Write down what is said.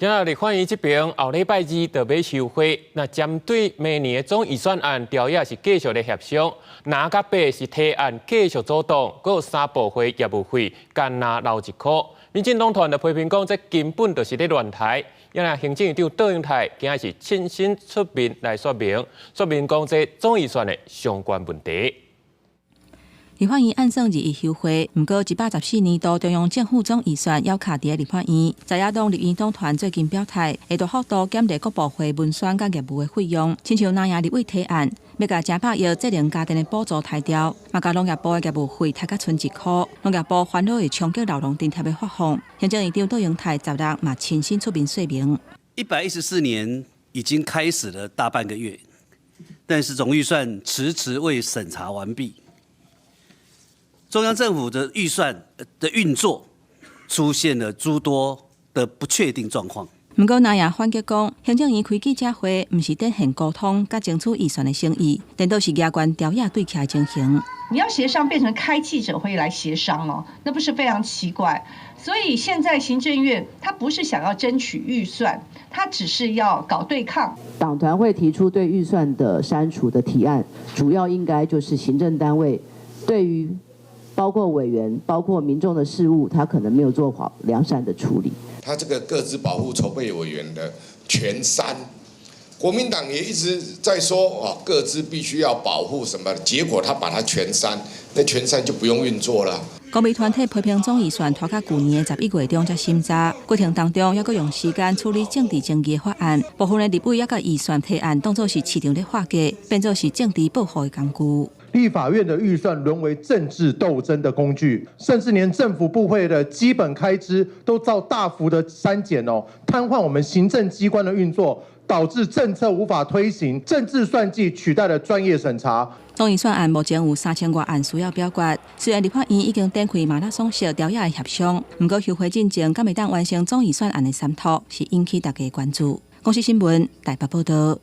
今仔立法院這邊後禮拜二就欲休會，那針對明年的總預算案，朝野是繼續咧協商，藍佮白是提案繼續阻擋，閣有三部會業務費干焦留1箍。民進黨團就批評講，這根本就是咧亂抬。因為行政院長卓榮泰今仔是親身出面來說明，說明講這總預算的相關問題。立法院按算二一休會，毋過114年度中央政府總預算猶卡佇咧立法院。在野黨立院黨團最近表態，會大幅度減低各部會文宣佮業務的費用，親像藍營立委提案，欲共成百億節能家電的補助刣掉，嘛共農業部的業務費刣甲賰1箍，農業部煩惱會衝擊老農津貼的發放。行政院長卓榮泰十六嘛親身出面說明。114年已經開始了大半個月，但是總預算遲遲未審查完畢。中央政府的預算的運作出現了諸多的不確定狀況。毋過，藍營反擊講，行政院開記者會，毋是展現溝通佮爭取預算的誠意，顛倒是額懸朝野對徛的情形。你要協商變成開記者會來協商哦，那不是非常奇怪？所以現在行政院他不是想要爭取預算，他只是要搞對抗。黨團會提出對預算的刪除的提案，主要應該就是行政單位對於包括委員、包括民眾的事務，他可能沒有做好良善的處理。他這個個資保護籌備委員的全刪，國民黨也一直在說哦，個資必須要保護什麼，結果他把它全刪，那全刪就不用運作了。公民團體批評總預算拖到舊年的11月中才審查，過程當中猶閣用時間處理政治爭議的法案，部分的立委猶共預算提案當作是市場咧劃價，變做是政治報復的工具。立法院的預算淪為政治鬥爭的工具，甚至連政府部會的基本開支都遭大幅的刪減哦，癱瘓我們行政機關的運作，導致政策無法推行，政治算計取代了專業審查。總預算案目前有3000外案需要表決，雖然立法院已經展開馬拉松式朝野的協商，毋過休會進前，敢會當完成總預算案的三讀，是引起大家關注。公視新聞台北報道。